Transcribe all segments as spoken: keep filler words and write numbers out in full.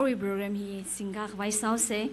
Ori program hi singkakhavai sāsa.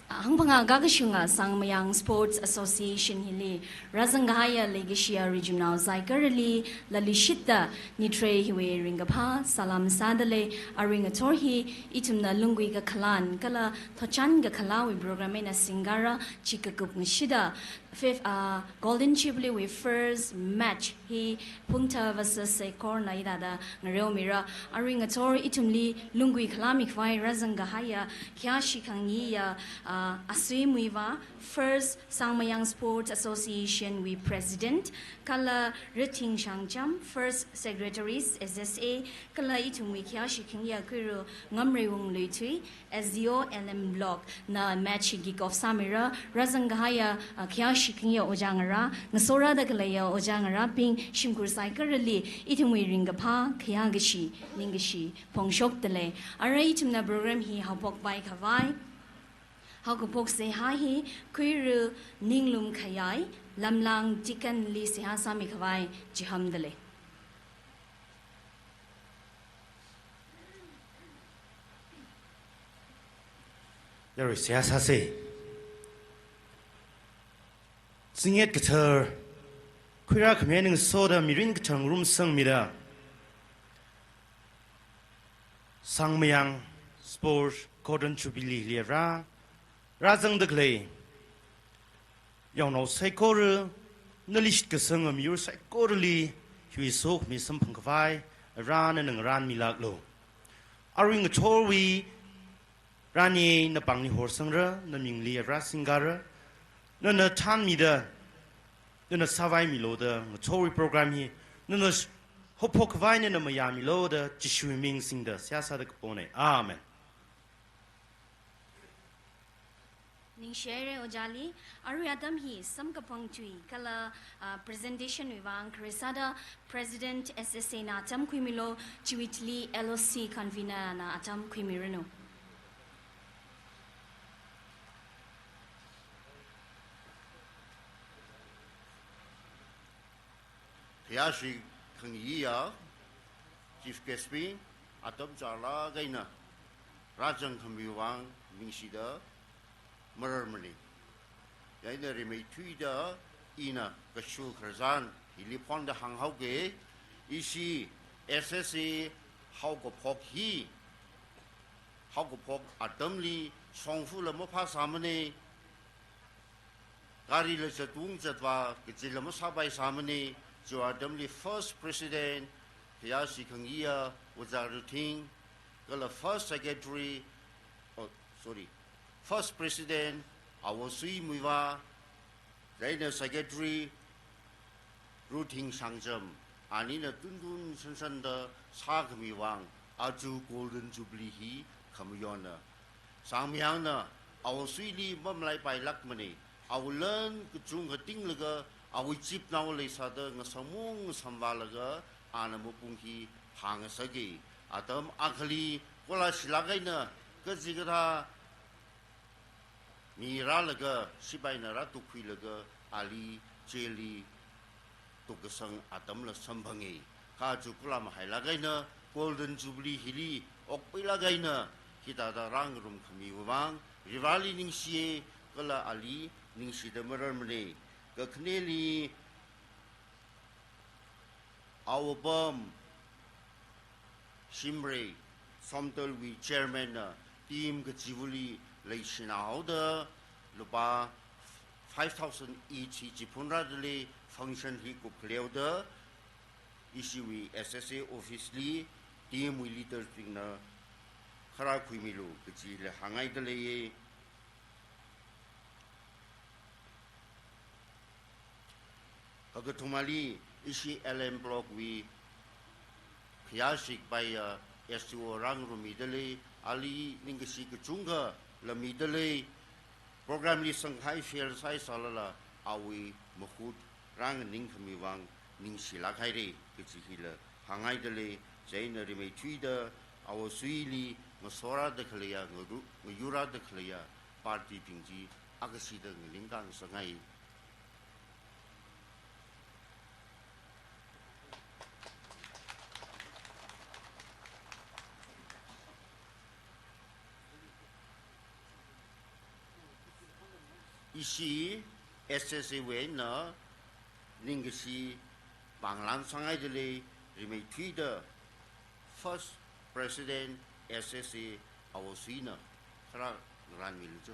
Hangphangā kakashunga Sangmayang Sports Association hili rāzangkahaiya leikashiya rijumnao saikorali lalishitta nitre hiwui ringkaphā salam sādalei. Arui ngathor hi ithumna lunggui kakhalan kala thotchan kakhalawui program eina singkara. Chi kakup ngashida fifth, ah, Golden Jubilee wui first match hi Phungtha versus Saikor na hithāda ngareomira. Arui ngathor ithumli lunggui khalāmikhavai rāzangkahaiya khayāshi khangayiya, ah, Asui Muivah, first Sangmayang Sports Association wui President, kala Rithing Shangcham, first Secretary, S S A, kala ithumwui khayāshi khangayiya Khuiru Ngamreiwung Luithui, S D O L M Block na match hi kick off sāmira. Rāzangkahaiya, ah, khayāshi khangayiya ojā ngarā, ngasorāda khaleiya ojā ngarābing, shimkhur saikorali ithumwui ringkaphā, khayākashi, ningkashi phongshokdalei. Arui ithumna program hi haophokpaikhavai haokaphok seihā hi Khuiru Ninglum Khayai, Lamlang Deacon li seihā sāmikhavai chihamdalei. Yarui seihā sāsa. Zingyet kathar, khuirākhami eina ngasoda mirin kathar ngarumsangmida, Sangmayang Sports Golden Jubilee li rā, rāzangda khalei yaonao saikora, nali shitkasanga miyur saikorali hiwui sokhami samphangkhavai Varena ngarānmilāklu. Arui ngathorwui rani napāngli horsangra, namingli rā singkara, nana thānmida, nana sāvaimilu da, ngathorwui program hi nana s-, haophokkhavai nana mayāmilu da, Jishuwui ming singda seihā sāda kapona. Amen. Ningshihaira ojāli. Arui atam hi samkaphang tui kala, ah, presentation wui vang khare sāda President S S A na atam khuimilu, chiwui thili L O C Convener na atam khuimiranu. Khayāshi khangayiya Chief Guest bing, atam chālāk eina rāzangkhami vang ningshida mararmana. Chieina rimeithuida ina kashu kharzan hili phonda hānghaoga, ishi S S A haokaphok hi, haokaphok atamli shongfala maphāsāmana, garila zatung zatvā kachila masāpaisāmana. Chiwui atamli First President, khayāshi khangayiya Ojā Ruthing, kala First Secretary, oh, sorry, First President, Awo Sui Muivah, chieina Secretary, Ruthing Shangcham, anina tuntun sanshanda sākhami vang, aja Golden Jubilee hi khamayonna. Sangmayangna Awo Suili mamalaipailākmana, awui lan kachungkha tinglaga, awui chipnao leisāda ngasāmung ngasāmvālaga, ana mapung hi phāngasaka. Atam akhali kolashilāk eina, kachikathā mi rālaga, sipaina rātukkhuilaga, ali jail li tukkasang atamla samphanga. Kha aja kala mahailāk eina, Golden Jubilee hili okpailāk eina, hithāda rāngarumkhami vang, Vareli ningshiya, kala ali ningshida mararmana. Kakhaneli, Awopam Shimray, Somdalwui Chairman na team kachivali leishinaoda lupā five thousand each hi chiphunrādalei, function hi kupkhaleoda, ishiwui S S A office li team wui leader bingna kharā khuimilu kachila hāngngaidalei. Kakathumali ishi L M Block wui khayāshikapaiya S D O rāngarummidalei, ali ningkashi kachungkha lamidalei, program li sangkhai fail sāhaisālala awui mahut rānganingkhami vang ningshilāk haira kachi hila hāngngaidalei. Chieina rimeithuida Awo Suili ngasorāda khaleiya, ngaru-, ngayurrāda khaleiya party bing chi akashida nganingkāngasakngai. Ishi S S A wui eina ningkashi panglan sāngaidalei, rimeithuida First President S S A Awo Suina kharā ngaranmilu chu.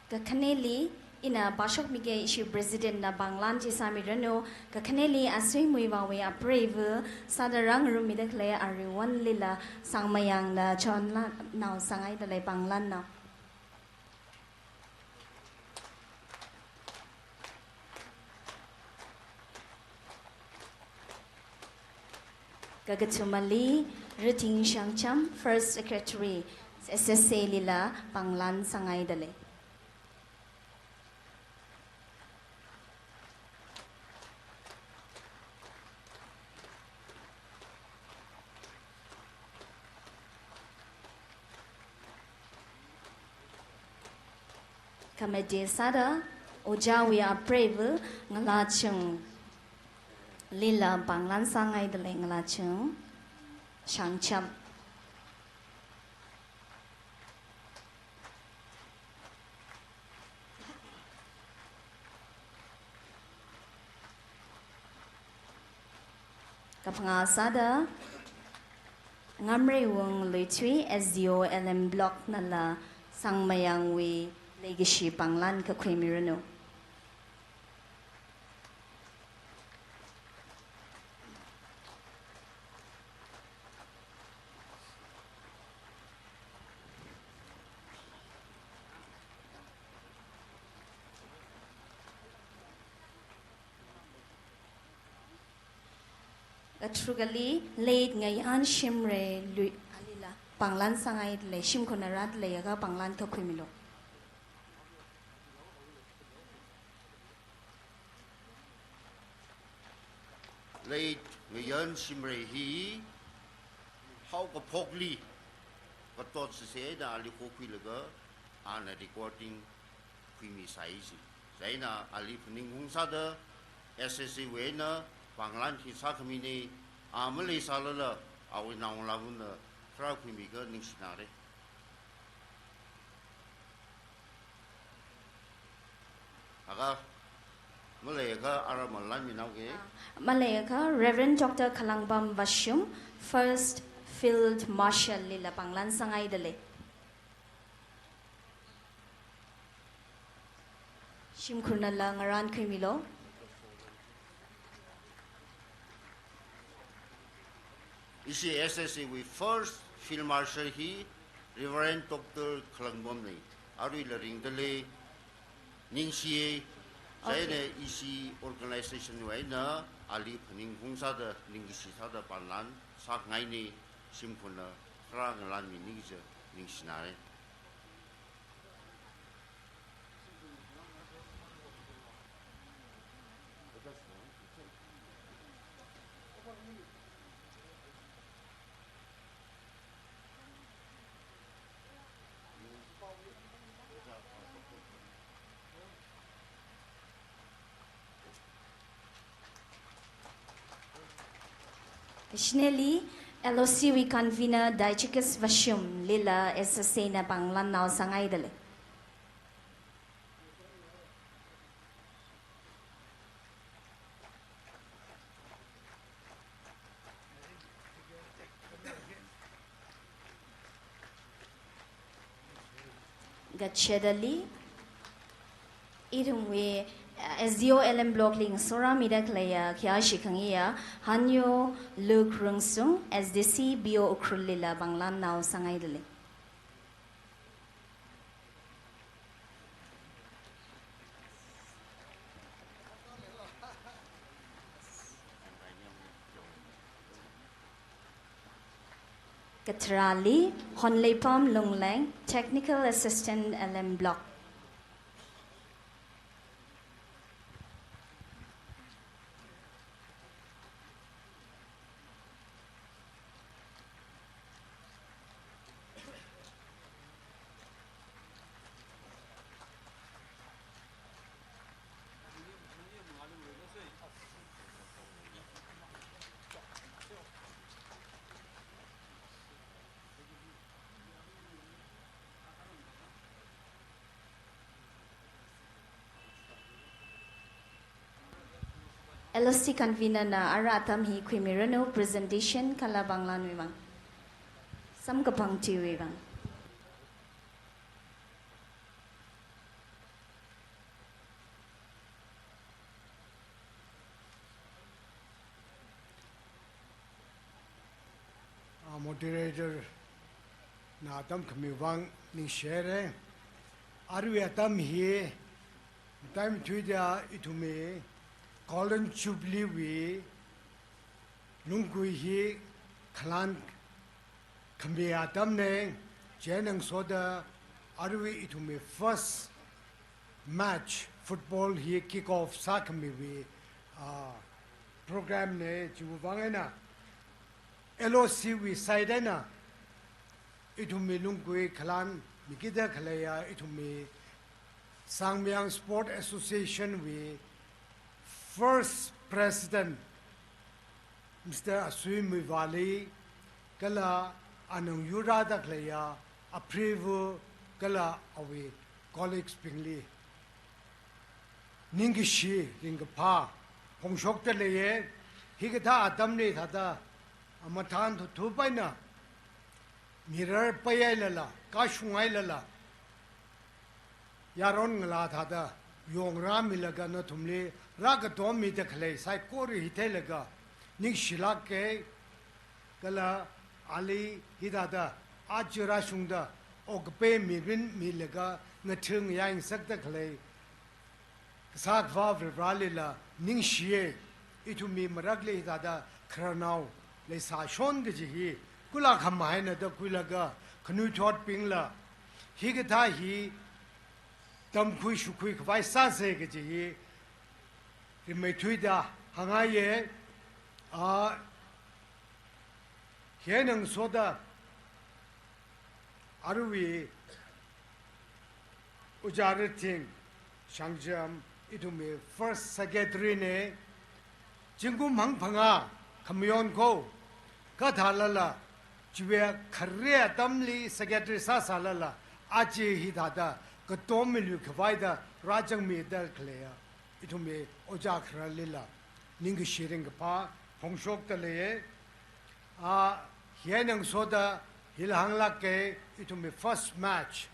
Kakhaneli, ina pāshokmikei, ishi President na panglan chi sāmiranu. Kakhaneli, Asui Muivahwui apreiva sāda rāngarummida khalei Ariwanlila Sangmayangna chonla nao sāngaidalei, panglannao. Kakathumali, Ruting Shangcham, First Secretary, S S A lila panglan sāngaidalei. Khamate sāda, ojāwui apreiva Ngalachunglila panglan sāngaidalei, Ngalachung Shangcham. Kaphangā sāda, Ngamreiwung Luithui, S D O L M Block nala Sangmayangwui leikashi panglan kakhuimiranu. Katharukali, late Ngayan Shimrei Lui, alila panglan sāngaidalei, shimkhurna rādalei akha panglan kakhuimilu. Late Ngayan Shimrei hi haokaphokli katot sāsai eina ali khokhuilaga ana recording khuimisai ji. Chieina ali phaningkhaung sāda S S A wui eina panglan hi sākhamina, a maleisālala awui naongalāvana kharā khuimiakha ningshinare. Akha, maleiakha ara malanminaoke. Ah, maleiakha Reverend Doctor Khalangbam Vashum, First Field Marshal lila panglan sāngaidalei. Shimkhurnala ngarānkhuimilu. Ishi S S A wui First Field Marshal hi Reverend Doctor Khalangbamna. Aruila ringdalei, ningshiya. Okay. Chieina ishi organization wui eina ali phaningkhaung sāda, ningkashi sāda panglan sākhangaina, shimkhurna kharā ngalanmini kaja ningshinare. Kashineli, L O C wui convener Daichikis Vashum lila S S A na panglannao sāngaidalei. Kachidali, ithumwui, eh, S D O L M Block li ngasorāmida khaleiya, khayāshi khangayiya Hanyo Luke Rungsung, S D C B O Ukhrul lila panglannao sāngaidalei. Katharali, Honleipam Lungleng, Technical Assistant L M Block. L O C convener na ara atam hi khuimiranu, presentation kala pānglanwui vang. Samkaphang chiwui vang. Ah, moderator na atam khami vang ningshihaira. Aruiwui atam hi, time thuida ithumwui Golden Jubilee wui lunggui hi khalan khami atamna, chieina ngasoda aruiwui ithumwui first match football hi kick off sākhamiwui, ah, program na, chiwui vang eina L O C wui side eina ithumwui lunggui khalan mikida khaleiya ithumwui Sangmayang Sport Association wui first president Mister Asui Muivahli, kala ana ngangyurrāda khaleiya apreiva kala awui colleagues bingli ningkashi ringkaphā phongshokda leiya. Hikathā atamli thāda, a, mathān thuthup eina mirar paihailala, kashunghailala, yaron ngalā thāda yongrāmilaga nathumli rākatom mida khalei saikora hi theilaga ningshilāka, kala ali hithāda aja rāshungda okapei mirin milaga ngathang yangsakda khalei Kasā Akhava Varivarālila ningshiya. Ithumwui marakli hithāda khararnao leisāshon kaji hi kula khamahai eina da khuilaga khanuithotbingla hikathā hi tamkhui shukhui khavai sāsa kaji hi rimeithuida hāngngaiya. A, hieina ngasoda aruiwui Ojā Rathing Shangjam, ithumwui first secretary na, zingkum hangphangā khamayon kho kathālala, chiwui khare atamli secretary sāsālala, aja hithāda katom milu khavaida rāzangmida khaleiya ithumwui ojā khararlila ningkashi ringkaphā phongshokda leiya. A, hieina ngasoda hila hānglāka, ithumwui first match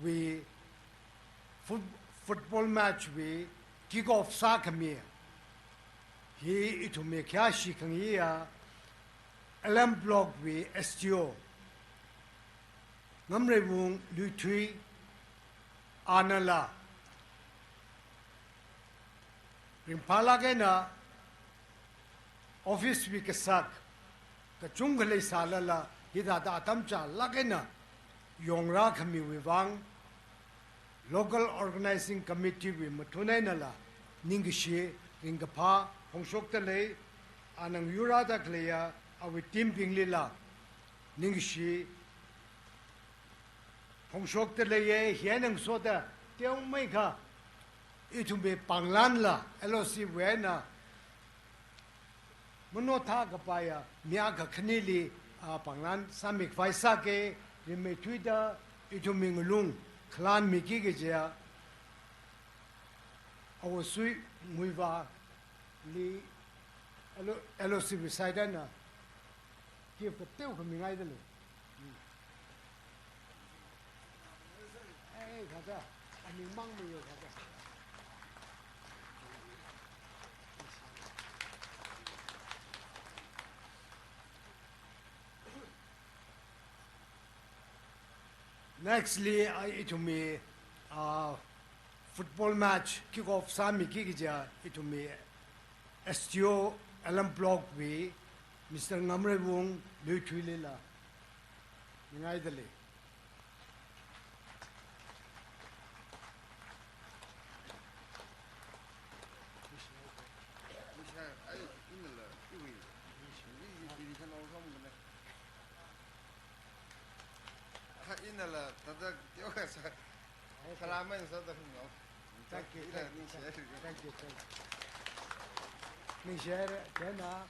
wui foot-, football match wui kick off sākhami hi ithumwui khayāshi khangayiya L M Block wui S D O Ngamreiwung Luithui anala ringphālāk eina office wui kasak kachungkha leisālala hithāda atam chālāk eina yongrā khamiwui vang local organizing committee wui mathun einala ningkashi ringkaphā phongshokda lei. Ana ngangyurrāda khaleiya awui team binglila ningkashi phongshokda leiya. Hieina ngasoda teomeikha ithumwui pānglanla L O C wui eina manothā kapaiya mi akha khanili, a, pānglan sāmi khavai sāka. Rimeithuida ithumwui ngalung khalanmiki kajiya Awosui Muivahli L O-, L O C wui side eina gift kateokha mingaida lei. Ei, thāda, aming mang mayo thāda. Nextly, a, ithumwui, a, football match kick off sāmiki kajiya ithumwui S D O L M Block wui Mister Ngamreiwung Luithuilila Mingaida lei. Misha, ai, inala, iwi. Misha, iwi, iwi, kan awesome gane. Ha, inala, tada, kyo ka sa. Okay. Kalaman sa da hung yao. Thank you, ila thank you, Misha. Thank you, thank you. Misha, then, uh,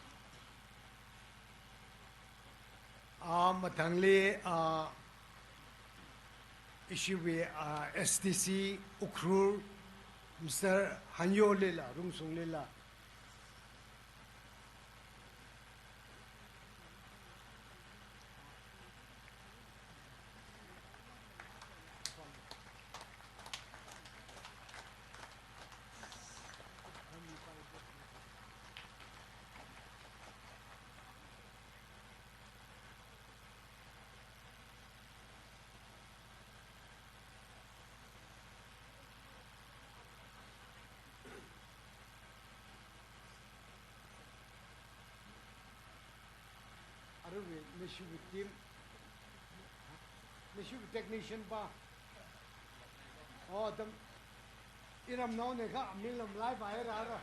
Ah, mathangli, ah, ishiwui, ah, S D C Ukhrul, Mister Hanyo lila, Rungsung lila. Aruiwui, mishiwui team, mishiwui technician pa. Oh, tam, iramnao ne kha, milam lai pa era ra.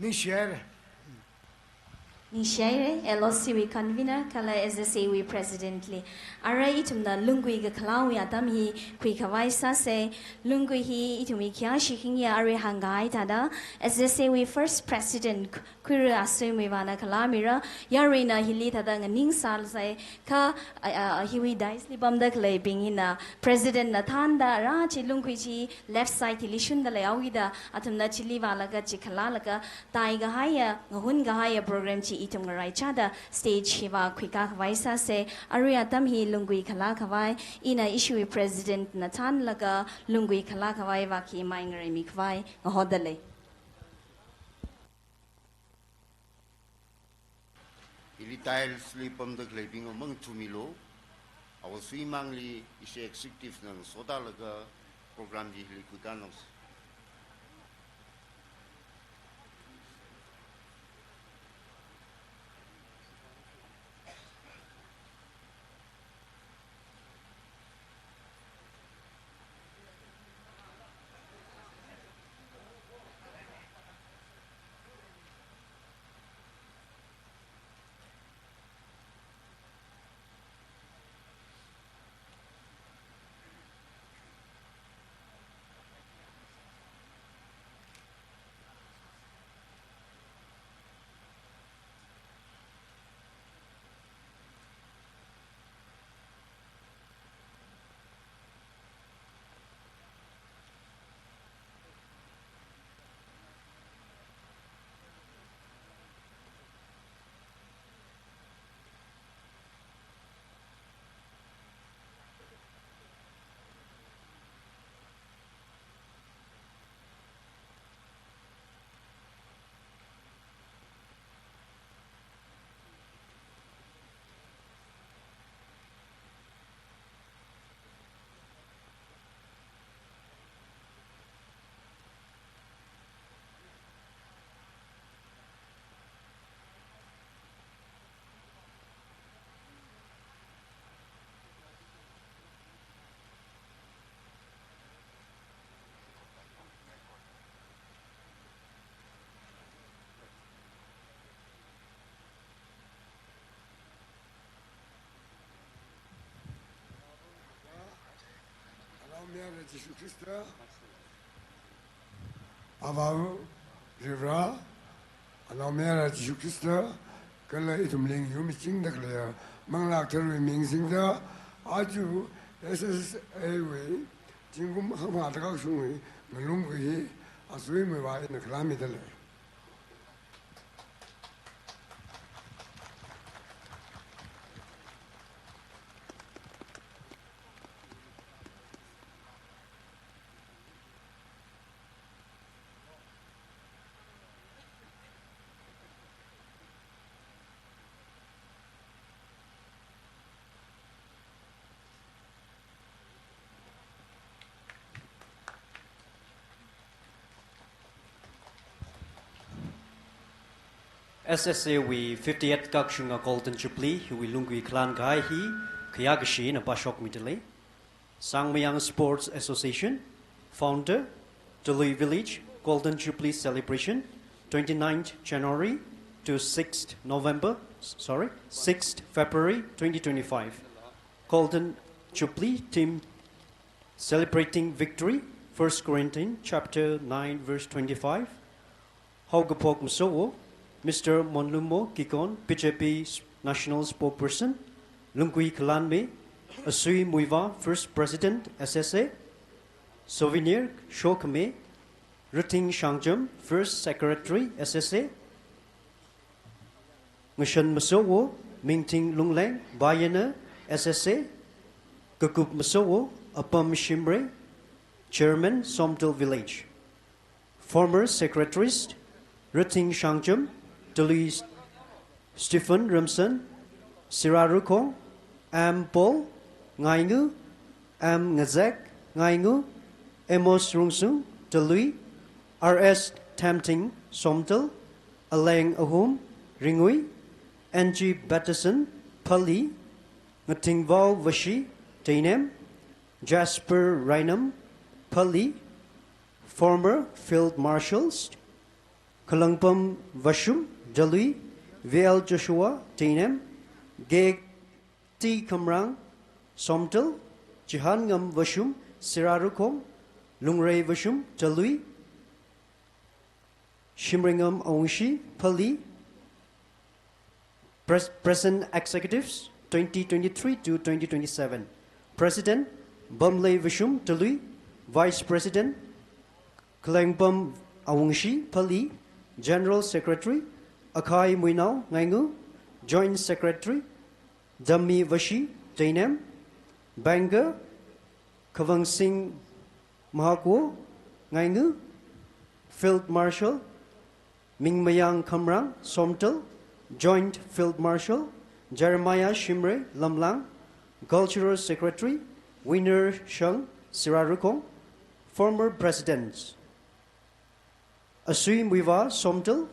Ningshihaira. Ningshihaira, L O C wui convener, kala S S A wui president li. Arui ithumna lunggui kakhalawui atam hi khuikhavai sāsa, lunggui hi ithumwui khayāshi khingya arui hāngkahai thāda, S S A wui first president Khuira Asuimui vāna khalāmira, yaruina hili thāda nganingsālsa, kha, a, a, hiwui dais li pamda khaleibing hina, president na thānda, rā chi lunggui chi left side hili shunda leihaoda, athumna chili vālaga chi khalālaga, taikahaiya, ngahunkahaiya program chi ithum ngaraichada, stage hi vā khuikakhavai sāsa, arui atam hi lunggui khalākhavai, ina ishiwui president na thānlaga, lunggui khalākhavai vā khi mai ngaraimikhavai, ngahoda lei. Hili dais li pamda khaleibing mang thumilu. Awui suimangli ishi executive na sotalaga program hi hili khuikānhaosa. Anaomayara Jishu Khrista, Avāva Varivara, Anaomayara Jishu Khrista, kala ithumli yur michingda khaleiya Manglā Katharawui ming singda, aja S S A wui zingkum hangmada kashungwui ngalunggui hi Asuimui vā ina khalāmida lei. S S A wui fifty-eight kakshunga Golden Jubilee hiwui lunggui khalan kahai hi khayākashi eina pāshokmidalei. Sangmayang Sports Association, founder, Talui Village, Golden Jubilee celebration, twenty-ninth January to sixth November, s-, sorry, sixth February twenty twenty-five. Golden Jubilee theme, celebrating victory, First Corinthians chapter nine, verse twenty-five. Haokaphok Masowo, Mister Monlumo Kikon, B J P s-, National Spokesperson, Lunggui Khalanmi, Asui Muivah, First President, S S A, Souvenir Shokhame, Ruting Shangcham, First Secretary, S S A, Ngashan Masowo, Mingting Lungleng, Pioneer, S S A, Kakup Masowo, Apam Shimray, Chairman, Somdal Village. Former secretaries, Ruting Shangcham, Talui Stephen Ramson, Sira Rukhong, M Paul Ngaingu, M Ngazek Ngaingu, Amos Rungsung, Talui, R S Tamting, Somdal, Aleng Ahum, Ringui, N G Patterson, Pali, Ngatingvao Vashi, Teinem, Jasper Rainam, Pali, former Field Marshals, Khalangbam Vashum, Talui, V L Joshua, Teinem, G T Khamrang, Somdal, Chihangam Vashum, Sira Rukhong, Lungrei Vashum, Talui, Shimreingam Awungshi, Pali, Pres-, present executives, twenty twenty-three to twenty twenty-seven. President, Bamlei Vashum, Talui, Vice President, Khalangbam Awungshi, Pali, General Secretary, Akhai Muinao Ngaingu, Joint Secretary, Dammi Vashi, Teinem, Banker, Khavangsing Mahakwo Ngaingu, Field Marshal, Mingmayang Khamrang, Somdal, Joint Field Marshal, Jeremiah Shimray, Lamlang, Cultural Secretary, Winner Shang, Sira Rukhong, former presidents, Asui Muivah, Somdal,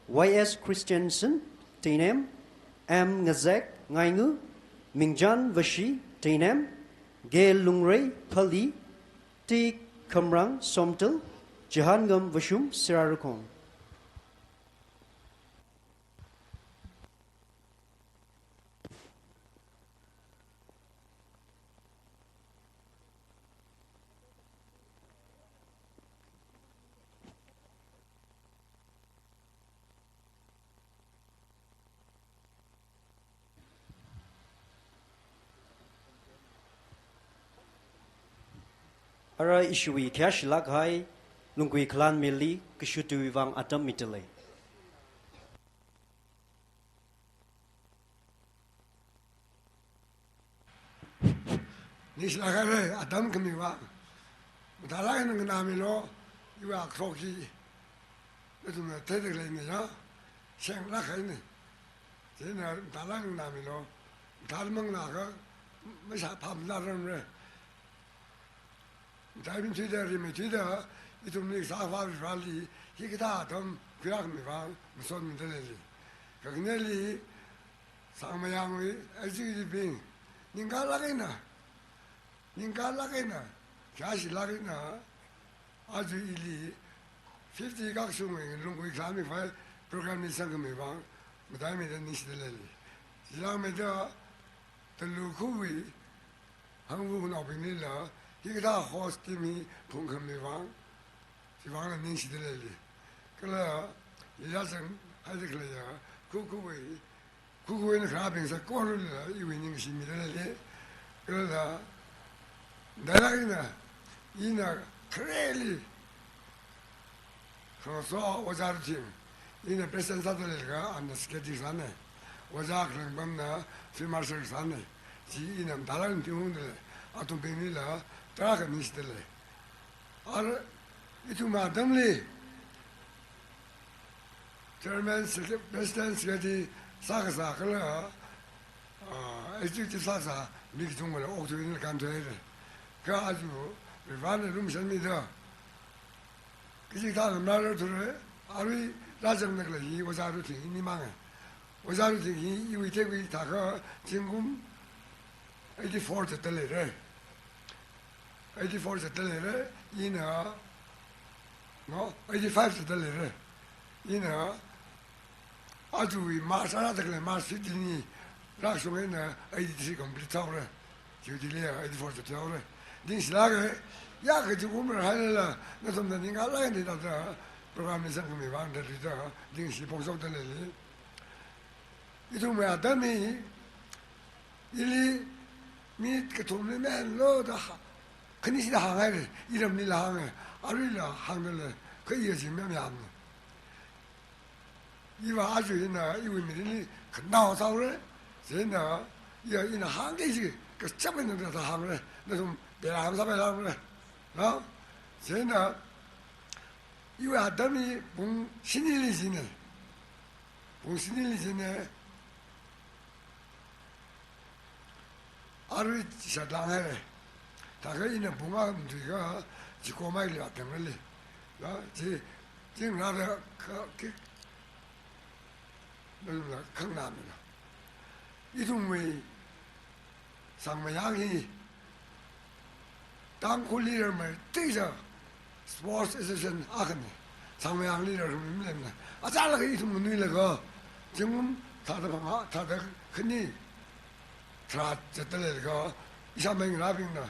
Y S Christiansen, Teinem, M Ngazek Ngaingu, Mingjan Vashi, Teinem, G Lungrei, Pali, T Khamrang, Somdal, Chihangam Vashum, Sira Rukhong. Ara ishiwui khayāshilāk kahai Lunggui Khalanmili kashutuwui vang atam midalei. Ningshilāk haira, atam khami vang. Mathālāk eina nganāmilu, iwui akhok hi. Nathumna theida khaleina ya, senglāk haina. Chieina mathālāk eina nganāmilu, mathālāk manganāakha, mashā phāmana ram re. Mathāmeithuida, rimeithuida, ithumli sāvā Vareli, hikathā atam khuirākhami vang, masotmidalei. Kakhaneli, Sangmayangwui executive bing, ningkālāk eina, ningkālāk eina, khayāshilāk eina, aja ili fifty kakshungwui Lunggui Khalanmi khavai program li sangkhami vang, mathāmeida ningshidalei. Chilāngmeida, Talui khawui, hangvanaobinglila, hikathā host team hi phungkhami vang, chivangla ningshidalei. Kala, yāzang haida khaleiya, khukhuwui, khukhuwui eina kharābing saikorala, iwui ningshimidalei. Kala, dala ina, ina khareli, khangaso ojā Ruting, ina president sādalei kha, ana secretary sāna, ojā Khalangbamna field marshal sāna, chi ina mathālāk eina tingungdalei, athumbinglila, tarākha ningshidalei. Ara, ithum atamli, Chairman, Secre-, President, Secretary sākasā kala, ah, Executive sākasā mi kachungkhala okthuida kānthuira. Kha aja, Varena lumashanmida, kachikathāna marāthura, arui rāzangda khalei hi Ojā Ruthing ini manga. Ojā Ruthing hi iwui tekwi thākha zingkum eighty-four zatda leira. Eighty-four zatda leira, ina, no, eighty-five zatda leira. Ina, ajawui March rāda khalei March fifteen li rāshunga, ina eighty-three complete sāhaora. Jubilee li eighty-four zathaora. Ningshilāka, ya kaji umra hailala, nathumna ningkhalei ni da da, program li zangkhami vang da da, ningshi phongshokda leili. Ithumwui atam hi, ili mi kathumli menlo da ha-, khanisi da hāngaira, iramlila hānga, aruila hāngda lei, kha iya chi mayamna. Iva aja ina, iwui mirinli khanao sāhaora, chieina, iya ina hāngki kaji, kachap eina da hāngra, nathum bela hāng sāpai lāngra, no? Chieina, iwui atam hi pung shinili china. Pung shinili china. Arui chishat lānghaira. Thākha ina pung akha matuikha, chiko maili atam rali. La, chi, chi ngarāda kha, ki, nala khanganāmana. Ithumwui Sangmayang hi, Tangkhulli rarmei teja sports association akhana, Sangmayangli rarmei malemna. Achālakha ithum nganuilaga, zingkum thāda phangā, thāda khani, tharā zatda leilaga, ishāmei ngarābingna,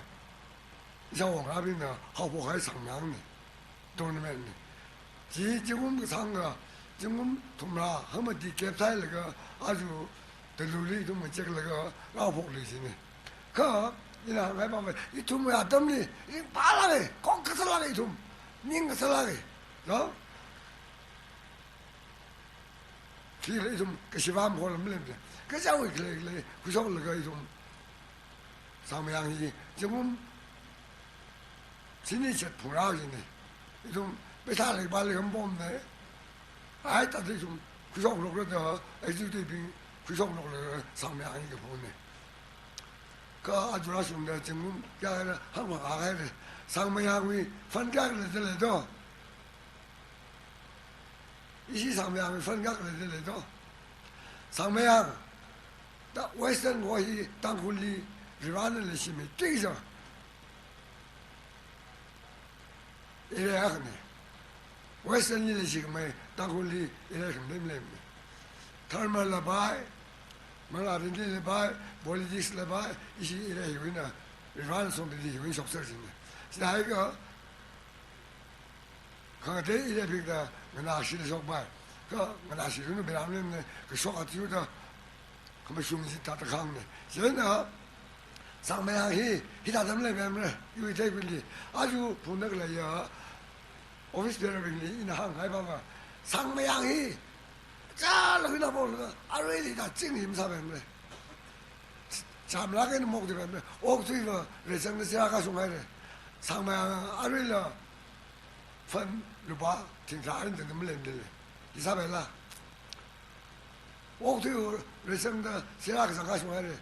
ishāwo ngarābingna haophokhai Sangmayangna. Tournament na. Chi zingkum kasāngkha, zingkum thumrā, hangmati gap sāhailaga, aja Taluli ithum macheklaga, rāphokli china. Kha, ina hāngngai pamai, ithumwui atamli, ringphālāka, khong kasālāka ithum, ning kasālāka, no? Khila ithum, kashi vāmkholam malemna. Kachichāwui khalei khalei, khuishoklaga ithum. Sangmayang hi, zingkum shini chat phungrā china. Ithum, pheisā leipāli kampomna. Ai, thāda ithum, khuishoklokra da, executive bing, khuishoklokra, Sangmayang hi kaphungna. Kha aja rāshungda, zingkum, kayākha, hangmang akha haira. Sangmayangwui, fund kayākha leida lei do. Ishi Sangmayang fund kayākha leida lei do. Sangmayang, ta Western ho hi Tangkhulli, Varivarāna leishimei teja area akhana. Western li leishikhamei Tangkhulli area khamathei malemna. Dharmala pai, manglārinlila pai, politics la pai, ishi area hiwui eina, Varivarāna somtali hiwui eina shokser china. Chithākha, khangatei area bingda nganāshila shokpai. Kha nganāshiranu Varivarāna, kashok athishurda khamashung chi thāda khāngna. Chieina Sangmayang hi, hithāda maleipamra, iwui tekbingli. Aja phungda khaleiya, office bearer bingli ina hāngngai pama. Sangmayang hi, chālakha ina phoklaga, aruili da chingri masāpamra. Chamlāk eina maokthuipamra. Okathuiva reizangda sirā kashunghaira. Sangmayang aruila fund lupā thingtharā eina tangda malemdalei. Hi sāpaila. Okathuiva reizangda sirā kazang kashunghaira.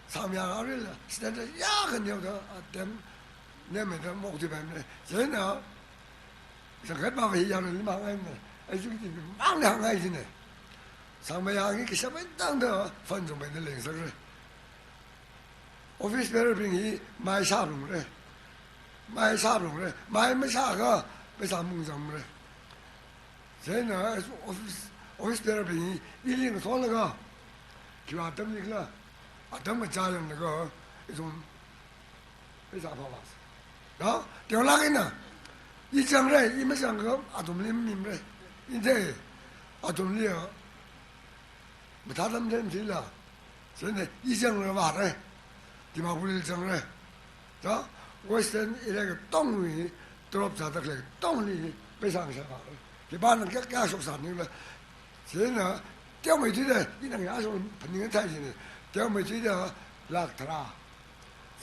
Sangmayang aruila standard yākha neoda, atam nemeida maokthuipamna. Chieina, zangkhat pava hi yangna limang eina, executive mangna hāngngai china. Sangmayang hi kashap eina tangda fund zangpaida lengsakra. Office bearer bing hi mai shāphalungra. Mai shāphalungra. Mai mashākha pheisā mung zangmara. Chieina office, office bearer bing hi ili ngathorlaga, khiwui atamli khala, atam kachā yanglaga, ithum pheisā phāvāsa. No? Teolāk eina, i zangra, i mazangakha athumli mimra. Inde, athumli ya, mathāda mathei matheila. Chieina i zangra vāra. Dimapurli zangra. Ta, Western area katongwui, drop zāda khalei katongli, pheisā ngasā vāra. Khipāna kayākha kayākha shoksa ningla. Chieina, teomeithuida, ina kayākha shok phaning thai china. Teomeithuida, lakh tharā.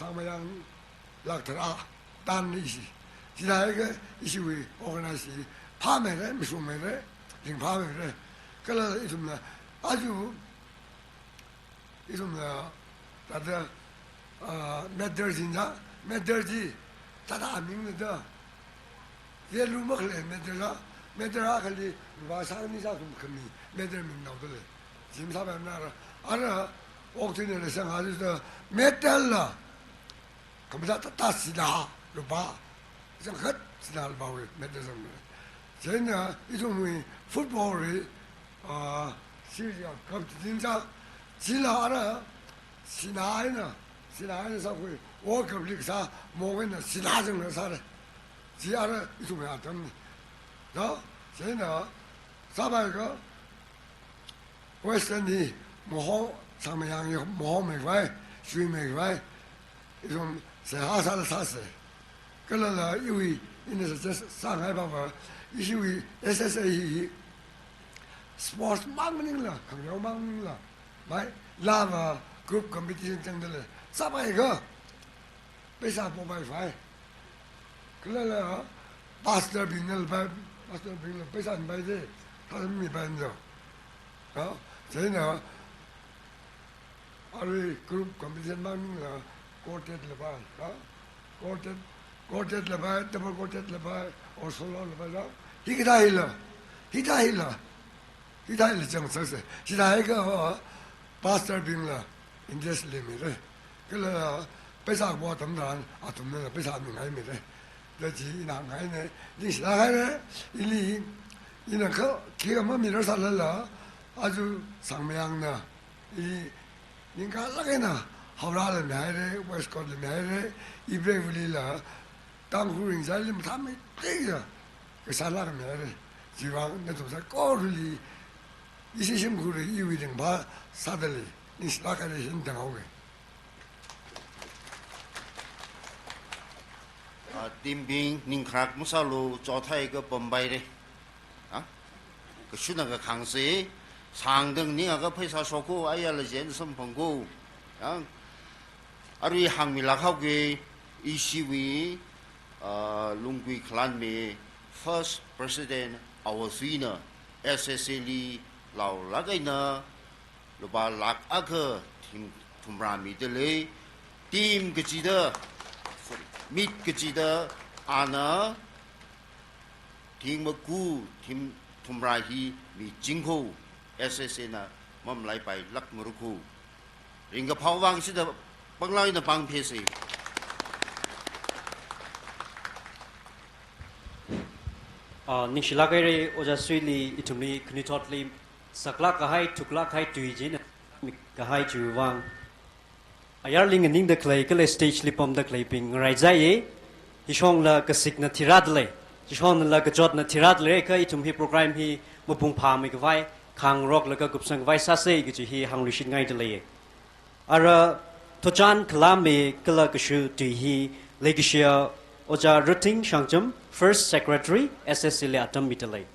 Sangmayang lakh tharā tanna ishi. Chithākha ishiwui organize hi phāmeira, mashungmeira, ringphāmeira. Kala ithumna, aja, ithumna, thāda, ah, matter chi na, matter chi, thāda amingna da. Value makhalei matter la, Medal akhali lupā sāni sākhum khami medal ming naodalei. Chi masāpaimana. Ara, ara, okthuina le sangha chi da medal la khamathā tātā sinā lupā. Zangkhat sinā lupāwui medal zangmei. Chieina ithumwui football li, ah, Serie A cup chi zingza, chila ara sinā eina, sinā eina sākhui, World Cup li kasā mong eina sinā zangna sāra. Chi ara ithumwui atamna. Da, chieina sāpai ka, Western hi maho, Sangmayang hi mahomeikhavai, chuimeikhavai, ithum seihā sāla sāsa. Kala la iwui, ina suggest sāngai papa, ishiwui S S A hi sports mang maningla, khangareo mang maningla, mai, lava group competition zangdalei, sāpai ka, pheisā popaikhavai. Kala la pastor bingna la pai, pastor bingla pheisā mipai de, thāda mipai jo. Ha? Chieina, arui group competition mang maningla quartet la pai, ha? Quartet, quartet la pai, double quartet la pai, or solo la pai, ha? Hikathā hila, hithā hila, hithā hila zang sāsa. Chithākha, ha, pastor bingla interest leimira. Kala pheisā kapo atam tharan, athumna pheisā mingaimira. Da chi ina ngaina, ningshilāk haira, ili, ina kha, khikha mamirar sālala, aja Sangmayangna, ili, ningkalāk eina, Howrah la mihaira, West Coast la mihaira, Ibrahim Valley la, Tangkhul ringchāli mathāmeida, kasālāk mihaira, chiwuivang nathum saikorali, ishi shimkhurli iwui ringphā sādalei, ningshilāk haira, hin tanghaoga. Ah, team bing ning kharak masālu, chothaikha pampaira. Ha? Kashuna kakhangsa, sāngda ningakha pheisā shokko, ayala jen samphangko. Ha? Arui hāngmilāk haoga, ishiwui, ah, Lunggui Khalanmei first president Awo Suina S S A li laolāk eina lupā lakh akha thing thumrā midalei, team kachida, sorry, mit kachida, ana thing maku thing thumrā hi michingko, S S A na mamalaipailākmarako. Ringkaphā vang chida panglāk eina pāngphesa. Ah, ningshilāk haira, Ojā Suili ithumli khanuithotli saklāk kahai, thuklāk kahai tui china mikahai chiwuivang. Ayarli nganingda khalei, kala stage li pamda khaleibing ngarai zaiya, hishongla kasikna thirādalei, hishongla kachotna thirādalei, kha ithum hi program hi mapung phāmeikhavai, khangaroklaga kupsangkhavai sāsa kaji hi hāngluishitngaidalei. Ara Thotchan Khalāmei kala kashu tui hi leikashiya Ojā Ruting Shangcham, First Secretary, S S A li atam midalei.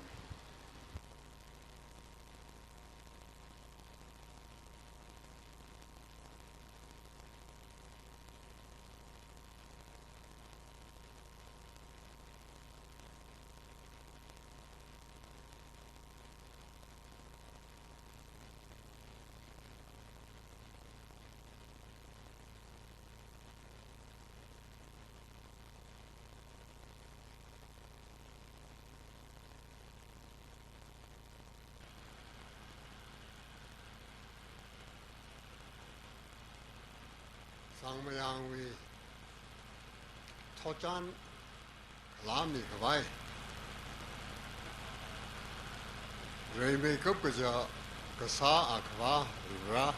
Sangmayangwui Thotchan Khalāmei khavai, rimeikap kaja kasā Akhava Varivara,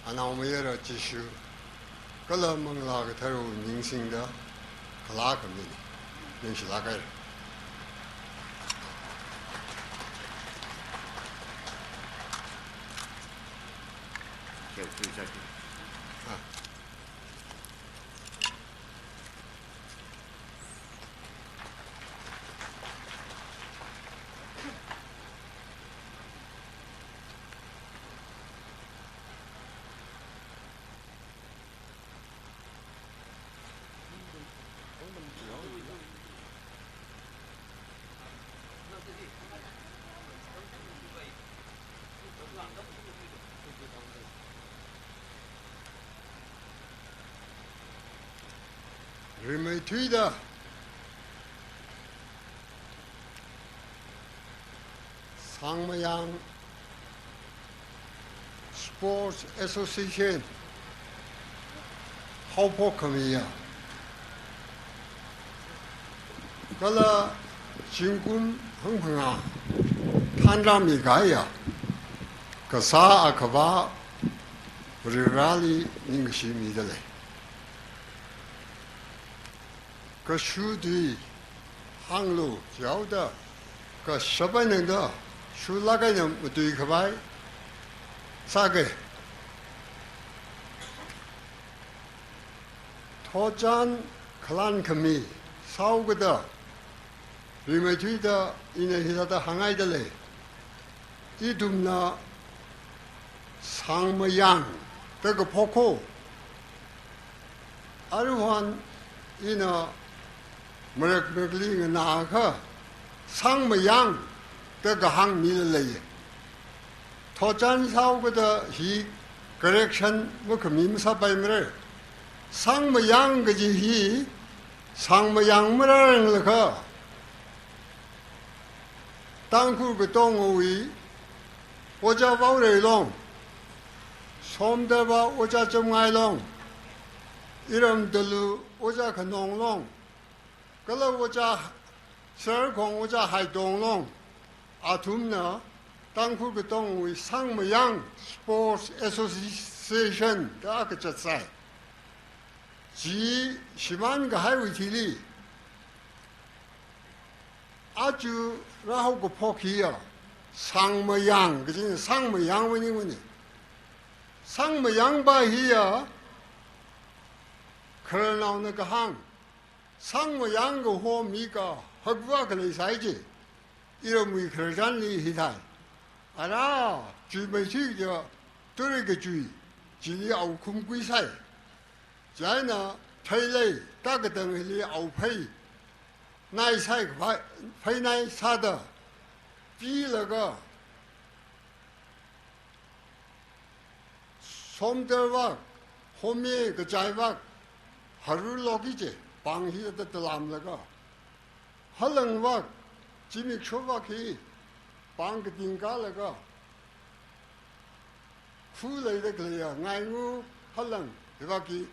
Anaomayara Jishu, kala Manglā Katharawui ming singda khalā khamina. Ningshilāk haira. Ah. Rimeithuida Sangmayang Sports Association haophok khamiya, kala zingkum hangphangā thanrāmi kahaiya Kasā Akhava Varivarāli ningkashi mida lei. Kashu tui hānglu jihaoda, kashap eina da, shulāk eina matuikhavai sāga. Thotchan khalān khami sāhaokida, rimeithuida ina hithāda hāngngaida lei. Ithumna Sangmayang da kaphok kho. Aruihon ina marak marakli nganākha Sangmayang da kahāng mida lei. Thotchan sāhaokida hi correction makhami masāpaimara. Sangmayang kaji hi Sangmayang marāranglakha, Tangkhul katongawui Ojā Vaorei Long, Somdalva Ojā Chamngai Long, Iramtalu Ojā Khanong Long, kala Ojā Sarakhong Ojā Haitong Long, athumna Tangkhul katongawui Sangmayang Sports Association da akha zatsai. Chi shimān kahaiwui thili, aja rāhao kaphok hiya Sangmayang, kajina Sangmayang maningmana. Sangmayang pa hiya khararnaona kahāng, Sangmayang kaho mi kahakva khalei sai ji. Iramwui khararchanli hithai. Ara, chuimeithui ja, turi kachui, chili aokhum kuisai. Chieina theilei, ta katang hili aophei naisai kaphā, pheinai sāda pilaga, Somdal vak, Home kachai vak, harulokki ji, pāng hithāda talamlaga, Halang vak, zimiksho vak hi pāng kating kālaga, khu leida khaleiya Ngaingu, Halang, hi vak hi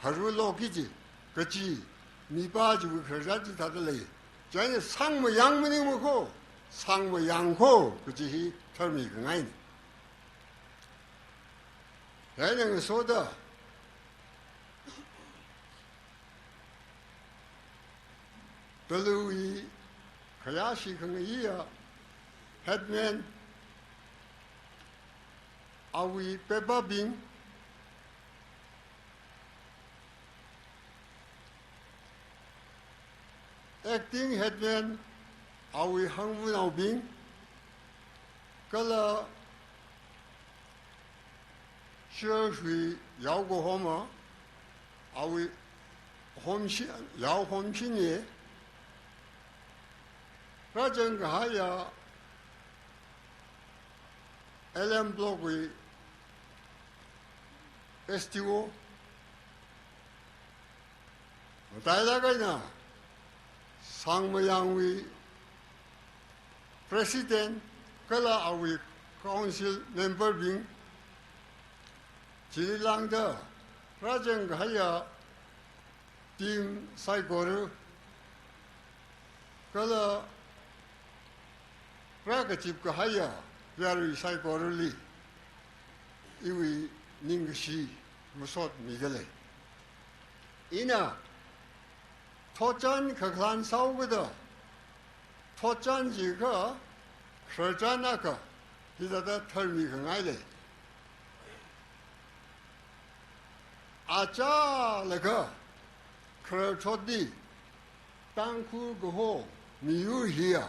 harulokki ji, kachi mipa chiwui khararchan chithāda lei. Chieina Sangmayang maningma kho, Sangmayang kho kaji hi tharmi kangaina. Chieina ngasoda, Taluwui khayāshi khangayiya headman, awui pepabing, acting headman, awui hangvanaobing, kala church wui yaokahoma, awui homshi, yao homshinye, rāzang kahaiya L M Block wui S D O, matailāk eina Sangmayangwui President kala awui Council member bing, chili lāngda rāzang kahaiya team saikora, kala rākazip kahaiya yarui saikorali iwui ningkashi masot mida lei. Ina thotchan kakhalan sāhaokida, thotchan jiakha khararchan akha hithāda tharmi kangai lei. Achālakha khararthotli Tangkhul kaho miyur hiya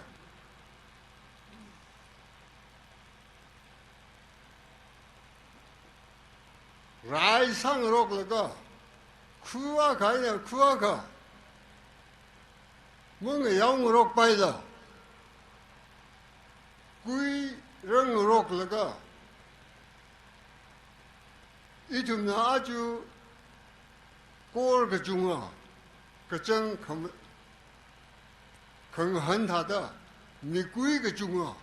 rai sāngaroklaga, khu akha eina khu akha mangayaongarokpaila, kuirangngaroklaga, ithumna aja kor kachunga, kachang kham-, khangahān thāda, mikui kachunga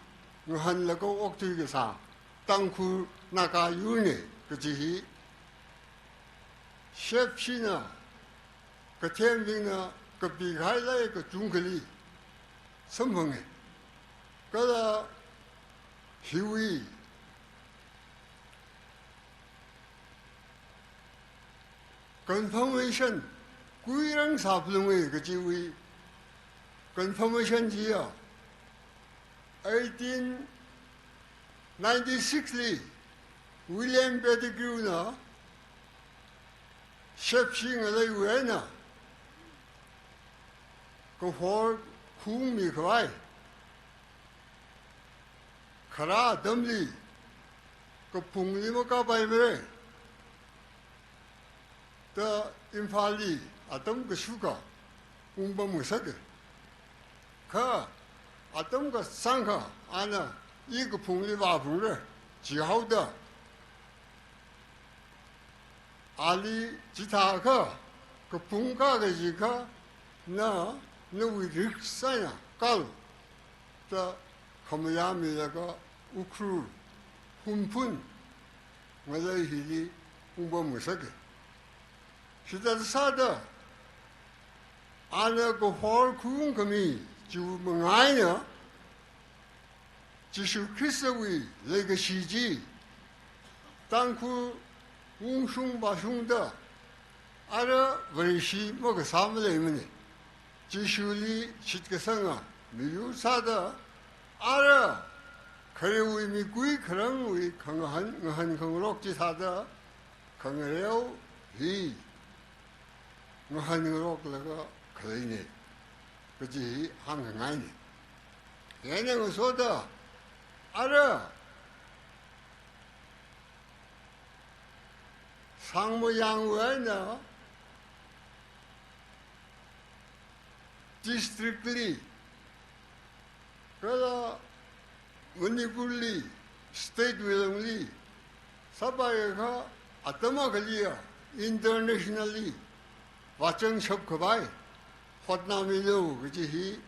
ngahānlaga okthui kasā Tangkhul Naga yurna kaji hi Shepshina, kathembingna kapikahai lairik kachungkhali samphanga. Kala hiwui confirmation, kuirang sāphalunga kajiwui confirmation chiya eighteen ninety-six li William Pettigrew na Shepshi ngaleiwui eina kahor khaung mikhavai, kharā atamli kaphungli makāpaimara da Imphalli atam kashukha ungpam ngasaka. Kha atam kasāngkha ana, "I kaphungli vāphungra," jihaoda, ali chithākha, kaphung kākajikha, na, nawui risk eina kālu da khamayā milaga Ukhrul Hunphun ngalei hili ungpam ngasaka. Chithāda sāda, ana kahor khaung khami chiwui manga eina Jishu Khristawui leikashi chi Tangkhul ungshung vāshungda ara Vareshi makasā maleimana. Jishuli shitkasanga miyur sāda, ara kharewui mikui kharangwui khangahān, ngahānkhangarok chi sāda, khangareo hi ngahānngaroklaga khaleina kaji hi hāngkhangaina. Chieina ngasoda, ara Sangmayangwui eina district li, kala Manipurli, state wui lungli sāpaiakha, atam akhaliya internationally vāchangshap khavai hotnāmilu kaji hi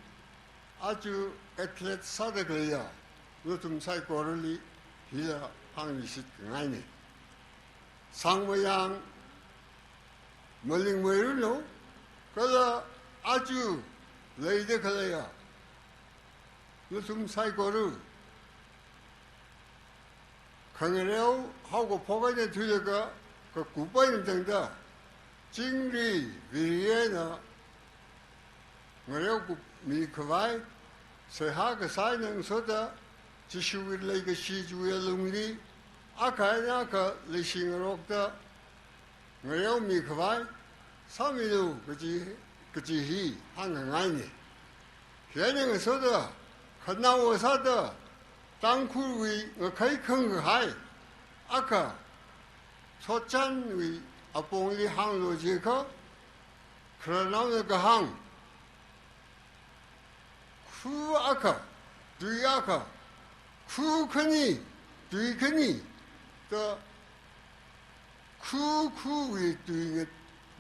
aja athlete sāda khaleiya nathum saikorali hila hāngmishit khangaina. Sangmayang malingmeiranu, kala aja leida khaleiya nathum saikora, khangareo haokaphok eina thuilaga kakup eina tangda, chingri viri eina ngareokup mikhavai, seihā kasā eina ngasoda, Jishuwui leikashi chiwui alungli akha eina akha leishingarokta ngareo mikhavai sāmilu kaji, kaji hi hāngkhangaina. Chieina ngasoda, khanaowa sāda Tangkhulwui ngakhai khangkahai akha Thotchanwui apongli hānglu jiakha, khararnaona kahāng, khu akha, tui akha, khu khani, tui khani da khu khuwui tui nga-,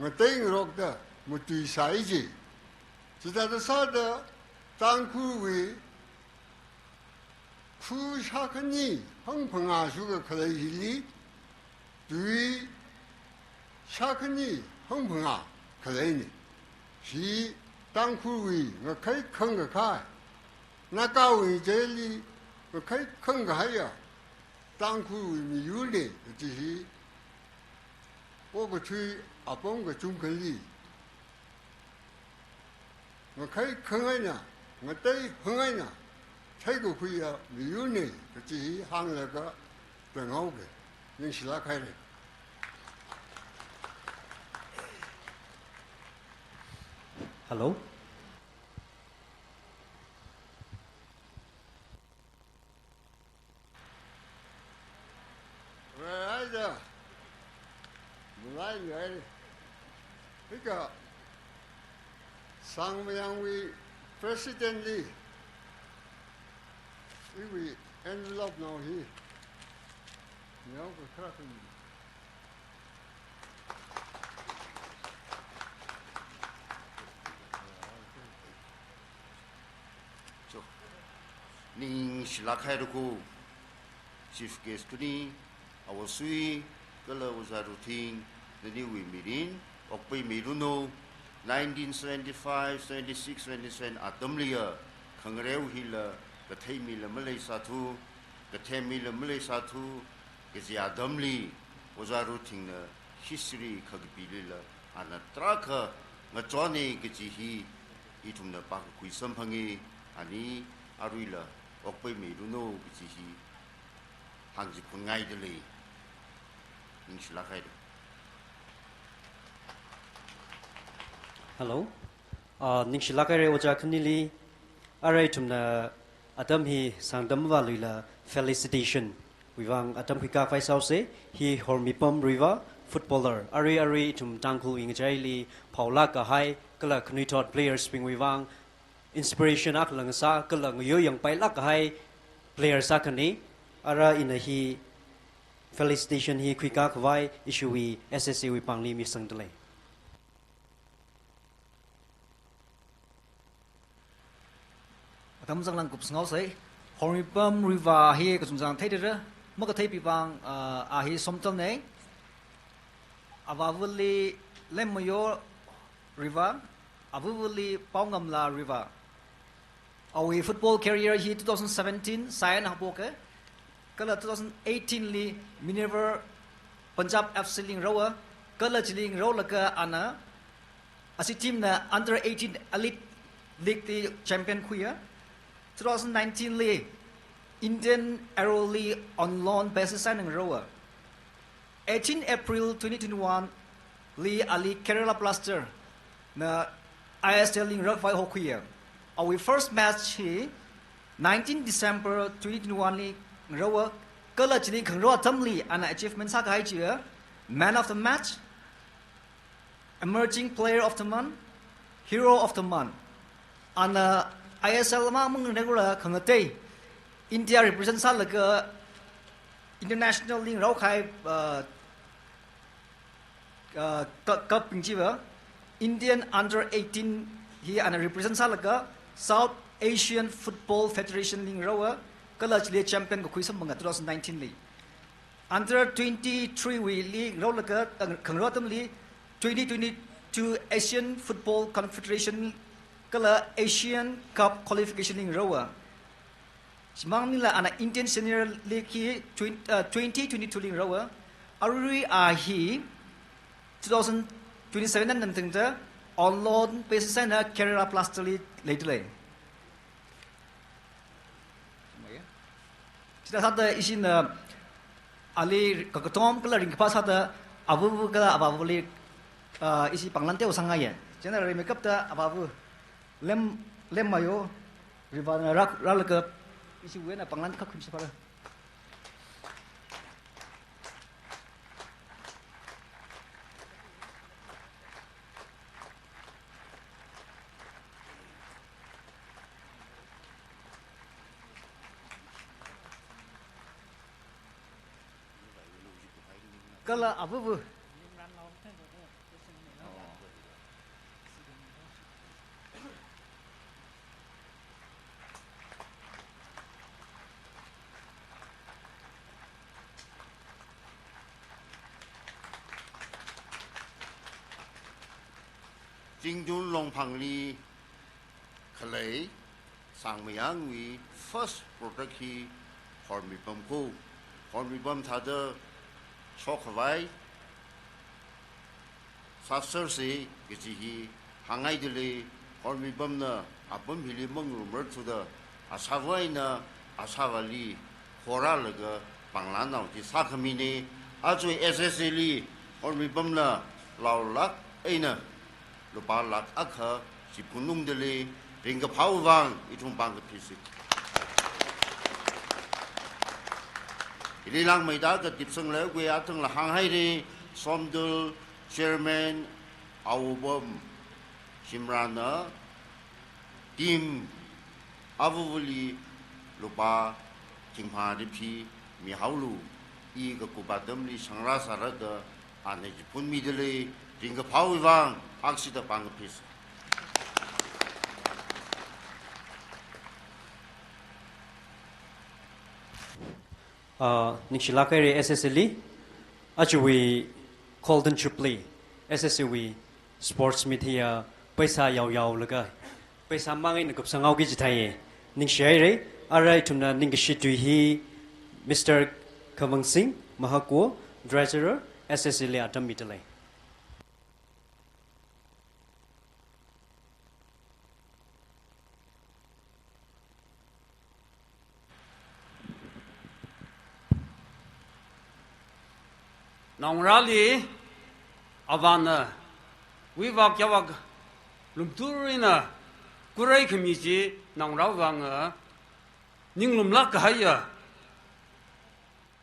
ngateingarokda matuisai ji. Chithāda sāda Tangkhulwui khu shākhani hangphangā shukha khalei hili, tui shākhani hangphangā khaleina. Hi Tangkhulwui ngakhai khangkahai, Nagawui ngachaili ngakhai khangkahaiya Tangkhulwui miyurna kaji hi okathui apam kachungkhali ngakhai khang eina, ngatei hang eina theikakhuiya miyurna kaji hi hānglaga penghaoga. Ningshilāk haira. Hello. Where are the Malai ngai? Hika Sangmayangwui president li iwui envelope nao hi. Nao ka khara kan. Cho. Ning Ningshilāk haira ko, Chief Guest khani, Awasui, kala Ojā Ruthing, naniwui mirin, okpaimeiranu, nineteen seventy-five, seventy-six, seventy-seven atamliya, khangareo hila, kathei mila maleisāthu, kathem mila maleisāthu, kaji atamli, Ojā Ruthingna history khakapilila, ana tarākha ngachonne kaji hi, ithumna pākakhui samphange, ani aruila okpaimeiranu kaji hi hāngchiphunngaidalei. Ningshilāk haira. Hello. Ah, ningshilāk haira ojā khanili. Arui ithumna atam hi sangtam vāluila felicitation wuivang atam khuikakhavai sāose, hi Hormipam Riva, footballer. Arui arui ithum Tangkhulwui ngachaili phaolāk kahai, kala khanuithot players bingwui vang inspiration akha ngasā, kala ngayoyangpailāk kahai player akhane. Ara ina hi felicitation hi khuikakhavai ishiwui S S A wui pāngli misangdalei. Atam zanglang kupsanghaosei. Hormipam Riva hi kachungchang theidara, makatheipi vang, ah, a hi Somtalne. Avāvali Lemmayo Riva, avavali Paongamla Riva. Awui football career hi two thousand seventeen Saiyan hapoke, kala two thousand eighteen li Minerva Punjab F C li ngarāowa, kala chili ngarāolaga ana ashi team na under eighteen Elite League li champion khuiya. Two thousand nineteen li Indian Arrow li on loan basis eina ngarāowa. Eighteen April twenty twenty-one li ali Kerala Blaster na I S L li ngarākhavai hokhuiya. Awui first match hi nineteen December twenty twenty-one li ngarāowa, kala chili khangarao atamli ana achievement sākahai chiya Man of the Match, Emerging Player of the Month, Hero of the Month. Ana I S L mang mangnekura khangatei India represent sālaga international li ngarāokahai, uh, uh, cup, cup bing chiva, Indian under eighteen hi ana represent sālaga South Asian Football Federation li ngarāowa, kala chili champion kakhui samphanga two thousand nineteen li. Under twenty-three wuili ngarāolaga, uh, khangarao atamli twenty twenty-two Asian Football Confederation kala Asian Cup qualification li ngarāowa. Chimang maningla ana Indian Senior League hi twen-, uh, twenty twenty-two li ngarāowa. Arui a hi two thousand twenty-seven eina nantangda on loan basis eina Kerala Blaster li leidalei. Chithāda sāda ishina ali kakatom kala ringkaphā sāda avava kala avāvali, ah, ishi pānglan teosangngaiya. Chieina rimeikapta avava Lem, Lemmayo Rivana rā, rālaga ishiwui eina pānglan khuimi sāphāra. Kala avava. Zingtun Longphangli khalei Sangmayangwui first product hi Hormipam ko. Hormipam thāda shokkhavai sāserse kaji hi hāngngaidalei. Hormipamna apam hili mangarumarthuda asāva eina asāvali horālaga pānglanao chi sākhamine. Aja S S A li Hormipamna laolāk eina lupā lakh akha chiphunnungdalei, ringkaphāwui vang ithum pāngkaphisa. Hili langmeida katipsanglaga athangla hānghaire, Somdal Chairman Awobam Shimrana team avavali lupā thingphā riphi mihaolu, i kakup atamli shangrā sāra da ana chiphunmidalei, ringkaphāwui vang akhashida pāngkaphisa. Ah, ningshilāk haira S S A li, aja wui Golden Jubilee, S S A wui sports meet hiya paisa yaoyaolaga, paisa mang eina kupsang haoki kaji theiya. Ningshi haira, arui ithumna ningkashi tui hi Mister Kamangsing Mahakwo, Treasurer, S S A li atam mida lei. Naongarāli avāna wuivak yāvak lumtur eina khuirei khami chi naongarā vang ninglumlāk kahaiya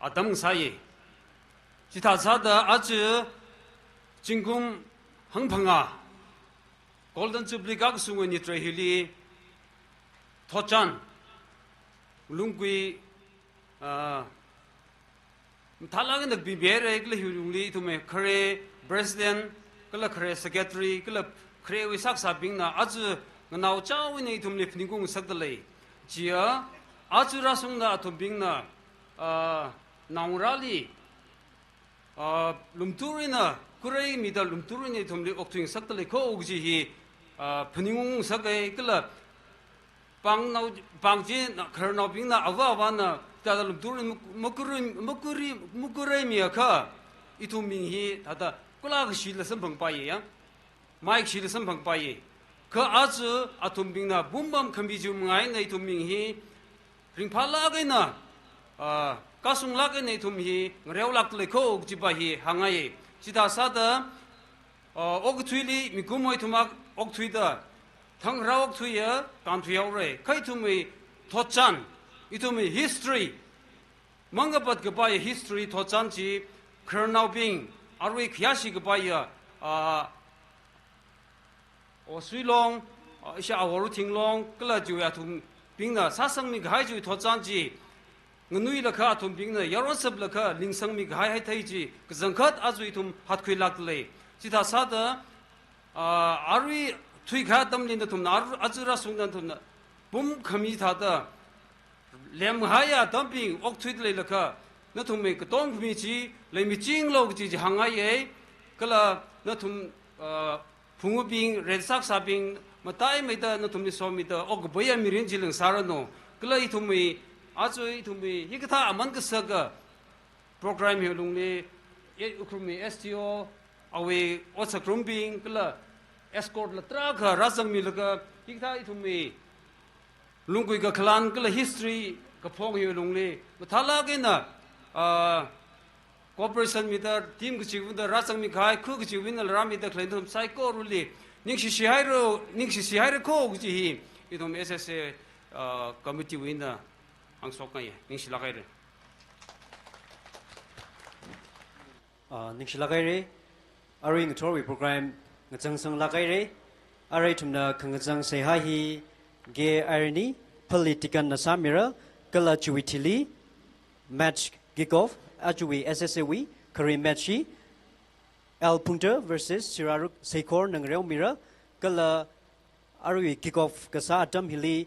atam sāya. Chithā sāda aja zingkum hangphangā Golden Jubilee kashung nitrai hili thotchan, lunggui, ah, mathālāk eina kapibira, kala hiwui lungli ithumwui khare president, kala khare secretary, kala kharewui sākasābingna aja nganao chaowui eina ithumli phaningungsak dalei. Chiya, aja rāshungda athumbingna, ah, naongarāli, ah, lumtur eina, khuirei mida lumtur eina ithumli okthuisak dalei kho kaji hi, ah, phaningungsak haira, kala pāngnao, pāng chi na, khararnaobingna, avā avāna, thāda lumtur eina mak-, makhuirei, makhuirei, makhuirei miakha, ithum ming hi, thāda, kula kashila samphangpaiya, ya. Maikashila samphangpaiya. Kha aja athumbingna bumpam khami chi manga eina ithum ming hi, ringphālāk eina, ah, kashunglāk eina ithum hi ngareolāk dalei kho kajipa hi hāngngaiya. Chithā sāda, ah, okathuili mikumowui ithum ak okthuida, thang rā okthuiya, kānthui haora. Kha ithumwui thotchan, ithumwui history, mangkapat kapaiya history thotchan chi, khararnaobing, arui khayāshi kapaiya, ah, Osuilong, ah, isha Awo Ruthinglong, kala chiwui athumbingna sāsangmi kahai chiwui thotchan chi, nganuilakha athumbingna yaron saplakha lingsangmi kahai haithei chi, kachangkhat aja ithum hatkhuilāk dalei. Chithā sāda, ah, arui thuikahai atamli nathumna, ar-, aja rāshungda nathumna pumkhami thāda, lemhaiya atambing okthuida leilakha, nathumwui katomkhami chi leimichinglu kaji chi hāngngaiya, kala nathum, ah, phungwuibing, ren sākasābing, mataimeida nathumli somida, okkaphāya mirin chi lengsāranu, kala ithumwui, aja ithumwui, hikathā aman kasaka program hiwui lungli, e, Ukhrulwui S D O, awui otsakrumbing, kala escort la tarākha rāzangmilaga, hikathā ithumwui lunggui kakhalan kala history kaphong hiwui lungli, mathālāk eina, ah, cooperation mida, team kachiva̱na rāzangmi kahai, khu kachiva̱na rāmida khalei nathum saikorali ningshishi haira, ningshishi haira kho kaji hi, ithum S S A, ah, committee wui eina hāngshokngaiya, ningshilāk haira. Ah, ningshilāk haira. Arui ngathorwui program ngachangsanglāk haira. Arui ithumna khangachang seihā hi K Irene Phalitikanna sāmira, kala chiwui thili match kick off, ajawui S S A wui khare match hi L Phungthar versus Siraruk Seikhorna ngareomira, kala arui kick off kasā atam hili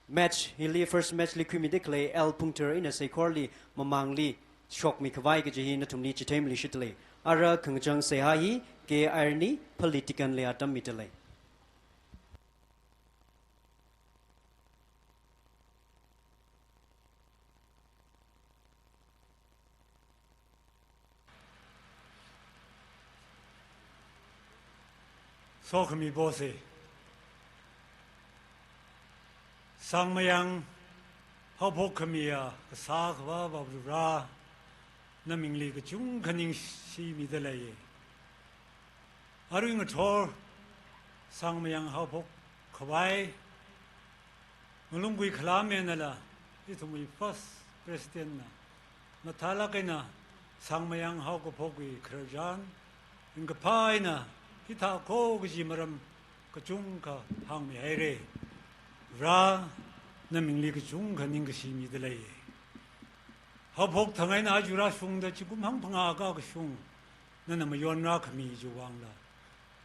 match hili first match li khuimida khalei L Phungthar eina Seikhorli mamangli shokmi khavai kaji hi nathumli chithei malishit lei. Ara khangachang seihā hi K Irene Phalitikanli atam mida lei. Sokhami pose. Sangmayang haophok khamiya kasā Akhava Avā Varivara, namingli kachungkha ningshimida leiye. Arui ngathor sangmayang haophok khavai, ngalunggui khalāmeinala, ithumwui first president na mathālāk eina sangmayang haokaphokwui khararchan, ringkaphā eina hithā kho kaji maram kachungkha hāngmi haira. Vara, namingli kachungkha ningkashi mida lei. Haophok thang eina aja rāshungda zingkum hangphangā akha kashung, nana mayonrā khami chiwui vangla,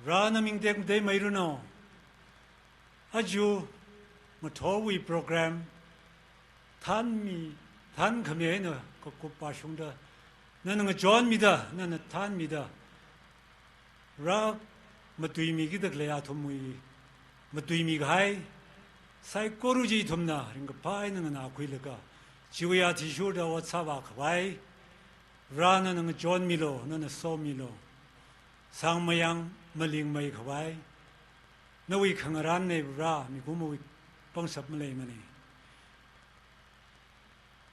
Vara naming tekmatei meiranu. Aja ngathorwui program thanmi Thankhami eina kakup pāshungda, nana ngachonmida, nana thanmida, rā matuimikida khalei athumwui matuimi kahai saikora chi ithumna ringkaphā eina nganākhuilaga, chiwui athishurda ot sāvā khavai, rā nana ngachonmilu, nana somilu. Sangmayang malingmei khavai, nawui khangarān nei rā, mikumowui pangshap maleimana.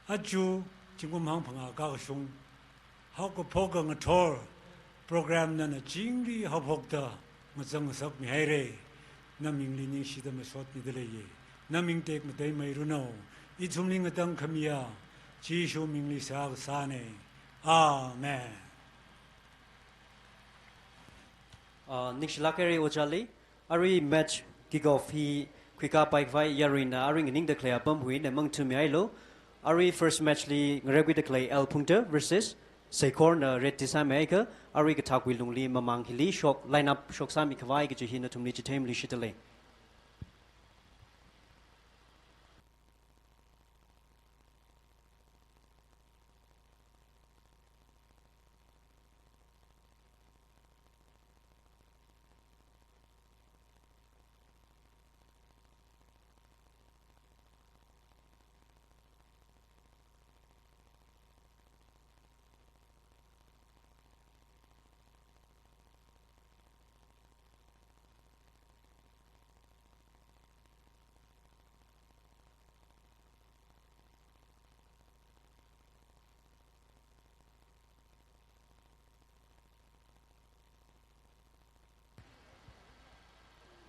Aja zingkum hangphangā kakashung, haokaphoka ngathor program nana chingri haophokta ngazang ngasakmihaira. Namingli ningshida masotmida leiya. Naming tekmatei meiranu. Ithumli ngatangkhamiya Jishu mingli sākasāna. Amen. Ah, ningshilāk haira ojāli. Arui match kick off hi khuikāpai khavai yaruina arui nganingda khalei apam hina mangthumihailu. Arui first match li ngareokhuida khalei L Phungter versus Seikhorna red ti sāmihaikha, arui kathākwui lungli mamang hili shok line up shoksāmi khavai kaji hi nathumli chitheimili shitda lei.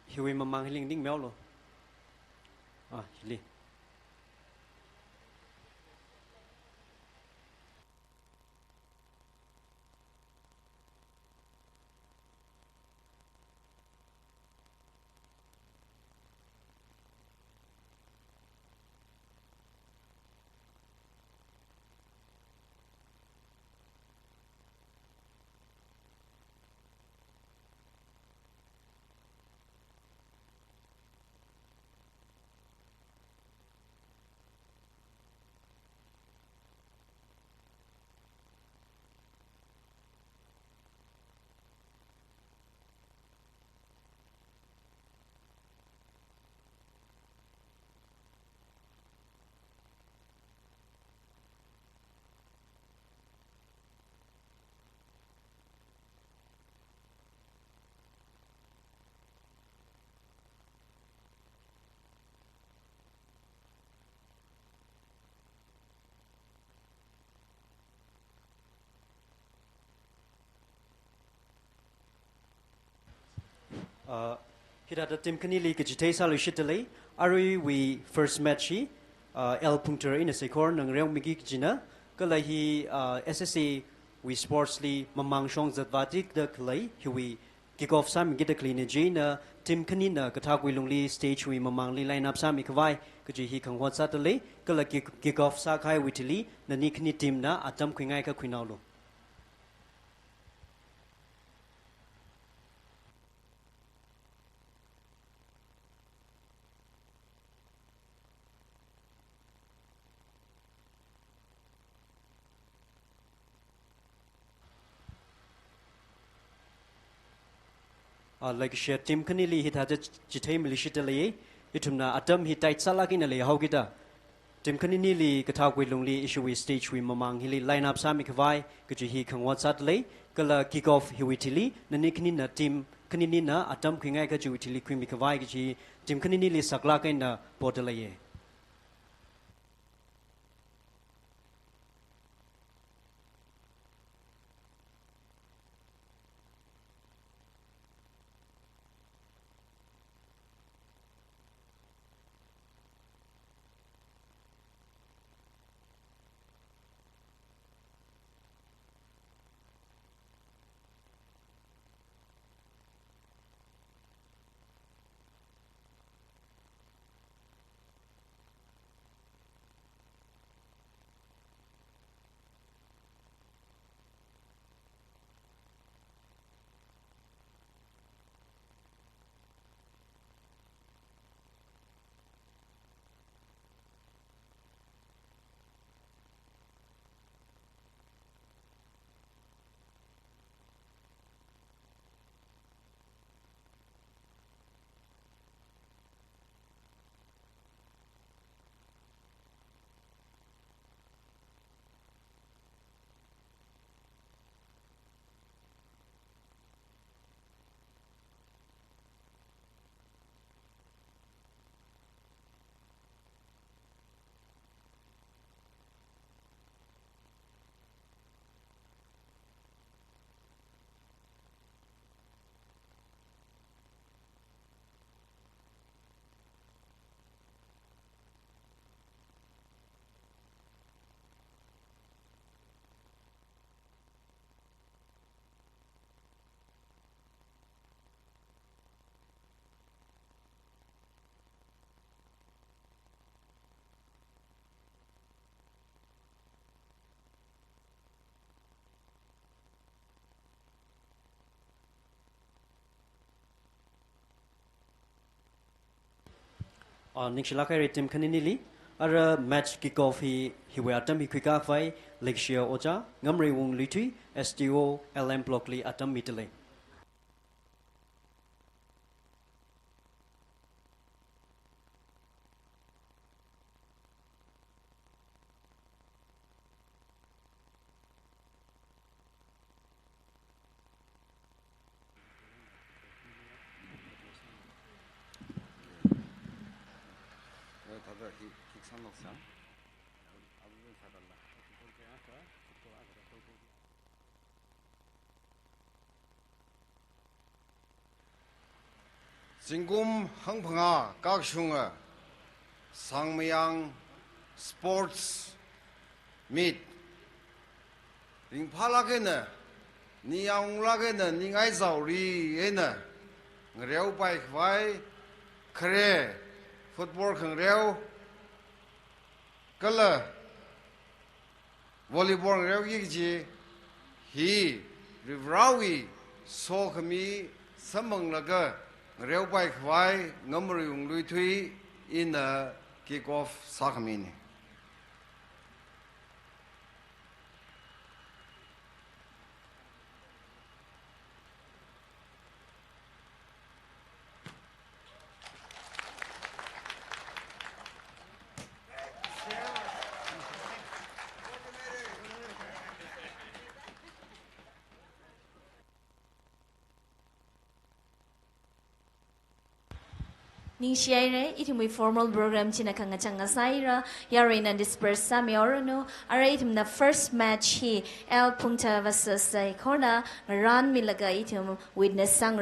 Hiwui mamang hili nganingmihaolu. Ah, hili. Ah, hithāda team khanili kachithei sāluishitda lei, aruiwui first match hi, ah, L Phungter eina Seikhorna ngareomiki kajina, kala hi, ah, S S A wui sports li mamang shong zatvātikda khalei, hiwui kick off sāmikida khaleina chieina, team khanina kathākwui lungli stage wui mamangli line up sāmi khavai kaji hi khangahot sāda lei, kala kick, kick off sākahaiwui thili, nani khani team na atam khuingaikha khuinaolu. Ah, leikashiya team khanili hithāda chitheimili shitda lei, ithumna atam hi tight sālāk eina leihaokida, team khaninili kathākwui lungli ishiwui stage wui mamang hili line up sāmi khavai kaji hi khangahot sāda lei, kala kick off hiwui thili, nani khanina team khaninina atam khuingaikha chiwui thili khuimi khavai kaji team khaninili saklāk eina poda leiya. Ah, ningshilāk haira team khaninili, ara match kick off hi, hiwui atam hi khuikakhavai, leikashiya ojā Ngamreiwung Luithui, S D O L M Block li atam midalei. Zingkum hangphangā kakashunga Sangmayang Sports Meet ringphālāk eina, ningyānglāk eina, ningai zauri eina ngareopaikhavai, khare football khangareo kala volleyball ngareoki kaji hi Varivarāwui sokhami samphanglaga ngareopaikhavai Ngamreiwung Luithui ina kick off sākhamina. Ningshi haira, ithumwui formal program china khangachang ngasāhaira, yaruina disperse sāmihaoranu, ara ithumna first match hi L Phungtha versus Saikorna ngarānmilaga ithum witness sāngra.